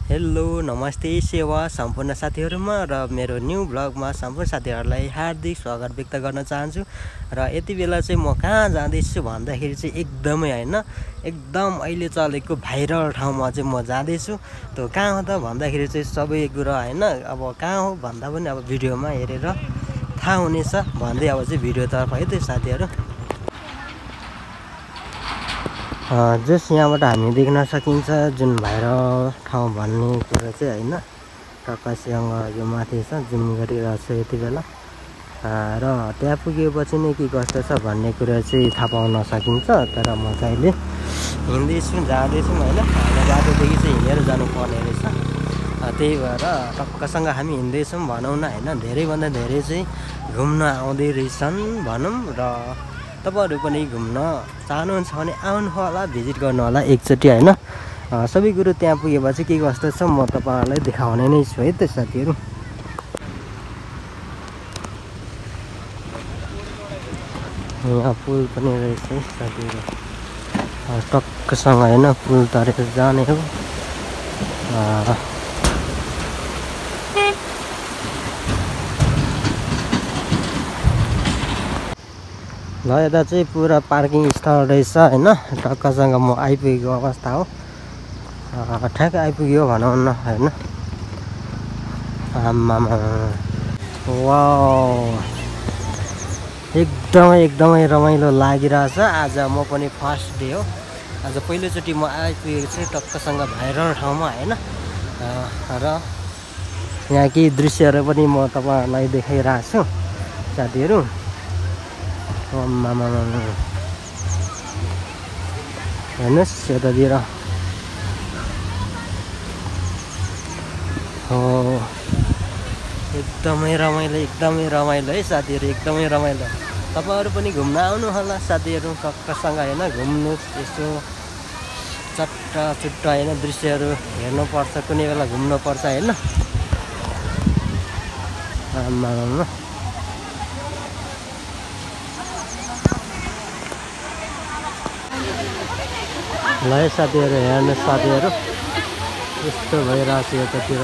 Hello नमस्ते सेवा सम्पूर्ण साथीहरुमा र मेरो न्यू ब्लगमा सम्पूर्ण साथीहरुलाई हार्दिक स्वागत व्यक्त गर्न चाहन्छु। र यति बेला चाहिँ म कहाँ जाँदैछु भन्दाखेरि चाहिँ एकदम अहिले चलेको भाइरल ठाउँमा चाहिँ म जाँदैछु। त्यो कहाँ हो त भन्दाखेरि चाहिँ सबै कुरा हैन, अब कहाँ हो भन्दा पनि अब भिडियोमा हेरेर थाहा हुनेछ भन्दै अब चाहिँ भिडियोतर्फ है त साथीहरु। जस यहाँबाट हामी देख्न सकिन्छ जुन भाइरल ठाउँ भन्ने कुरा चाहिँ हैन, टक्कसँग यो माथि छ जुम गरिरहेको छु यति बेला। र त्यहाँ पुगेपछि नै के कस्तो छ भन्ने कुरा चाहिँ थाहा पाउन सकिन्छ। तर म चाहिँ अहिले हिँड्दैछु जाँदैछु हैन, बाटोदेखि चाहिँ हिँडेर जानुपर्ने रहेछ। त्यही भएर टक्कसँग हामी हिँड्दैछौँ भनौँ न हैन, धेरैभन्दा धेरै चाहिँ घुम्न आउँदै रहेछन् भनौँ। र तपाईहरु पनि घुम्न चाहनुहुन्छ भने आउनु होला, भिजिट गर्नु होला एकचोटि हैन। सबै कुरो त्यहाँ पुगेपछि के कस्तो छ म तपाईहरुलाई देखाउने नै छु है त साथीहरु। यहाँ पुल पनि रहेछ है साथीहरु, टक्कसँग हैन पुल तरेर जाने हो। ल यता चाहिँ पुरा पार्किङ स्थल रहेछ हैन, टक्कसँग म आइपुगेको अवस्था हो। ठ्याक्क आइपुग्यो भनौँ न हैन। आमामा वाउ, एकदमै रमाइलो लागिरहेछ। आज म पनि फर्स्ट डे हो, आज पहिलोचोटि म आइपुगेको छु टक्कसँग भाइरल ठाउँमा हैन। र यहाँ केही दृश्यहरू पनि म तपाईहरुलाई देखाइरहेको छु साथीहरु। हेर्नुहोस् यतातिर एकदमै रमाइलो है साथीहरु, एकदमै रमाइलो। तपाईहरु पनि घुम्न आउनु होला साथीहरु, टक्कसँग हैन घुम्नुस्। यसो चट्ट हैन दृश्यहरू हेर्नुपर्छ, कुनै बेला घुम्नुपर्छ हैन। आमामा ल साथीहरु हेर्नुहोस् साथीहरु, यस्तो भइरहेछ यतातिर।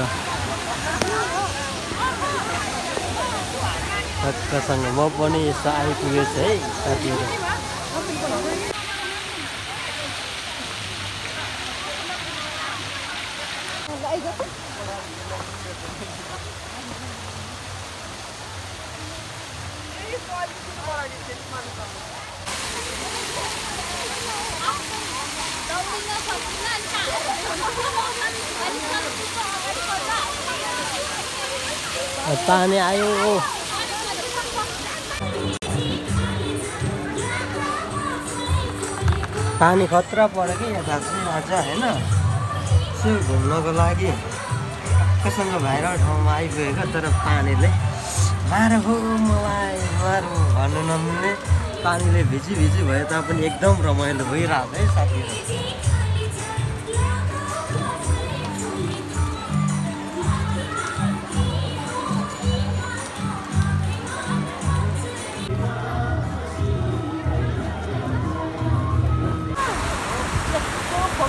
टक्कसँग म पनि यसो आइपुगेछु है साथीहरु। पानी आयो, पानी खतरा पर्यो कि यता चाहिँ आज हैन। यसो घुम्नको लागि टक्कसँग भाइरल ठाउँमा आइपुगेको, तर पानीले मारेको मलाई भन्नु नमिल्ने। पानीले भिजी भए तापनि एकदम रमाइलो भइरहेको है साथीहरु।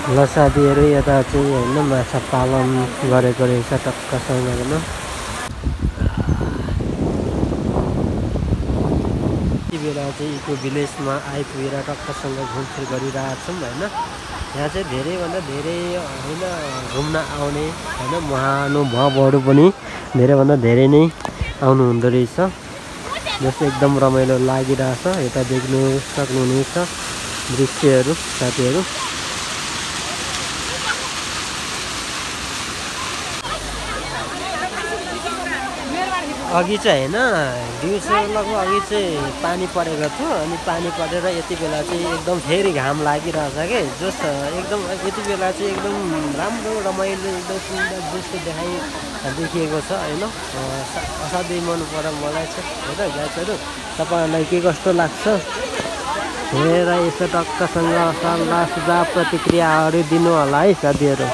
ल साथीहरु यता चाहिँ हैन माछा पालन गरेको रहेछ टक्कसँग हैन। यति बेला चाहिँ इको भिलेजमा आइपुगेर टक्कसँग घुमफिर गरिरहेछौँ हैन। यहाँ चाहिँ धेरैभन्दा धेरै हैन घुम्न आउने हैन महानुभावहरू पनि धेरैभन्दा धेरै नै आउनु हुँदो रहेछ। जस्तो एकदम रमाइलो लागिरहेछ। यता देख्नु सक्नुहुनेछ दृश्यहरू साथीहरु। अघि चाहिँ हैन दिउँसो लगभग अघि चाहिँ पानी परेको थियो, अनि पानी परेर यति बेला चाहिँ एकदम फेरि घाम लागिरहेछ के। जस एकदम यति बेला चाहिँ एकदम राम्रो रमाइलो एकदम सुन्दर दृश्य देखिएको छ हैन। असाध्यै मन पर्यो मलाई चाहिँ हैन गाइसहरु। तपाईहरुलाई के कस्तो लाग्छ हेरेर यसो टक्कसँग सल्लाह सुझाव प्रतिक्रियाहरू दिनु होला है साथीहरु।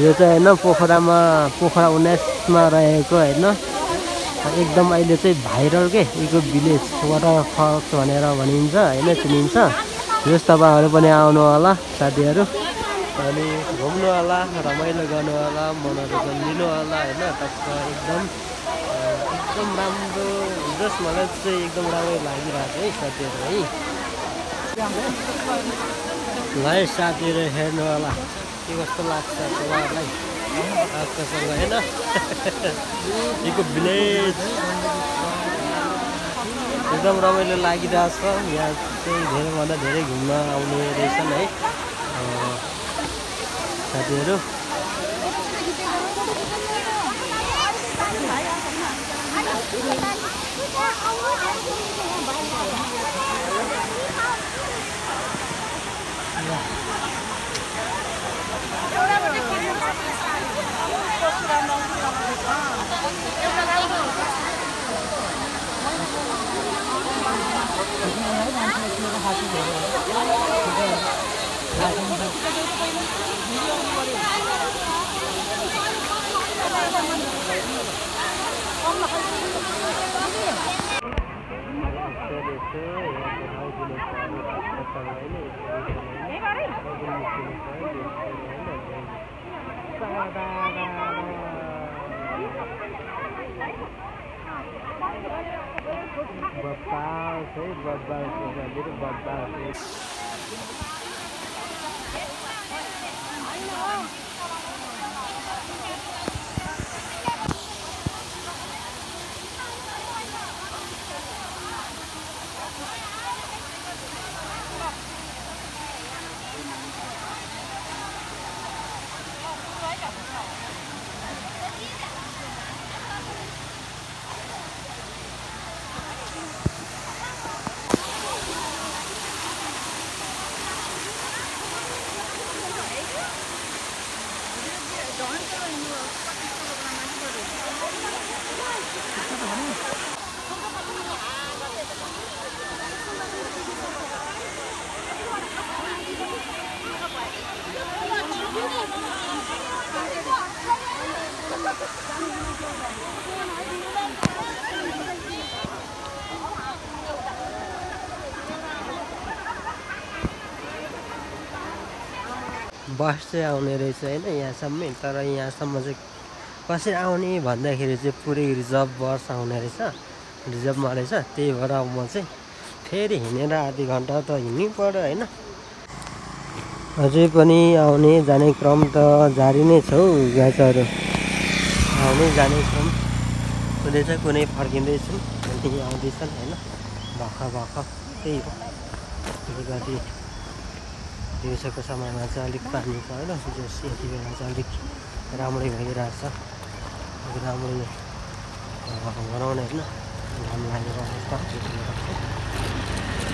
यो चाहिँ हैन पोखरा 19 मा रहेको हैन एकदम अहिले चाहिँ भाइरल के इको भिलेज वाटरफल्स भनेर भनिन्छ हैन, चिनिन्छ। जस तपाईहरु पनि आउनु होला साथीहरु। अनि घुम्नु होला, रमाइलो गर्नु होला, मनोरञ्जन लिनु होला होइन। टक्क एकदम राम्रो जस मलाई चाहिँ एकदम राम्रो लागिरहेको है साथीहरू है। ल है साथीहरू हेर्नु होला के कस्तो लाग्छ तपाईँहरूलाई आकाशसँग होइन। यो भिलेज एकदम रमाइलो लागिरहेछ। यहाँ चाहिँ धेरैभन्दा धेरै घुम्न आउने रहेछन् है साथीहरू। बस चाहिँ आउने रहेछ होइन यहाँसम्म। तर यहाँसम्म चाहिँ कसरी आउने भन्दाखेरि चाहिँ पुरै रिजर्भ बस आउने रहेछ, रिजर्भमा रहेछ। त्यही भएर म चाहिँ फेरि हिँडेर आधी घन्टा त हिँड्नै पर्यो होइन। अझै पनि आउने जाने क्रम त जारी नै छ हौ गाइजहरू। आउने जाने क्रम कुनै चाहिँ कुनै फर्किँदैछन्, कुनै आउँदैछन् होइन। भर्खर त्यही हो। अलिकति दिउँसोको समयमा चाहिँ अलिक पानी छ होइन, जस यति बेला चाहिँ अलिक राम्रै भइरहेछ। अलिक राम्रै गराउने होइन, घाम लागेर अवस्था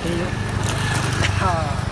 त्यही हो।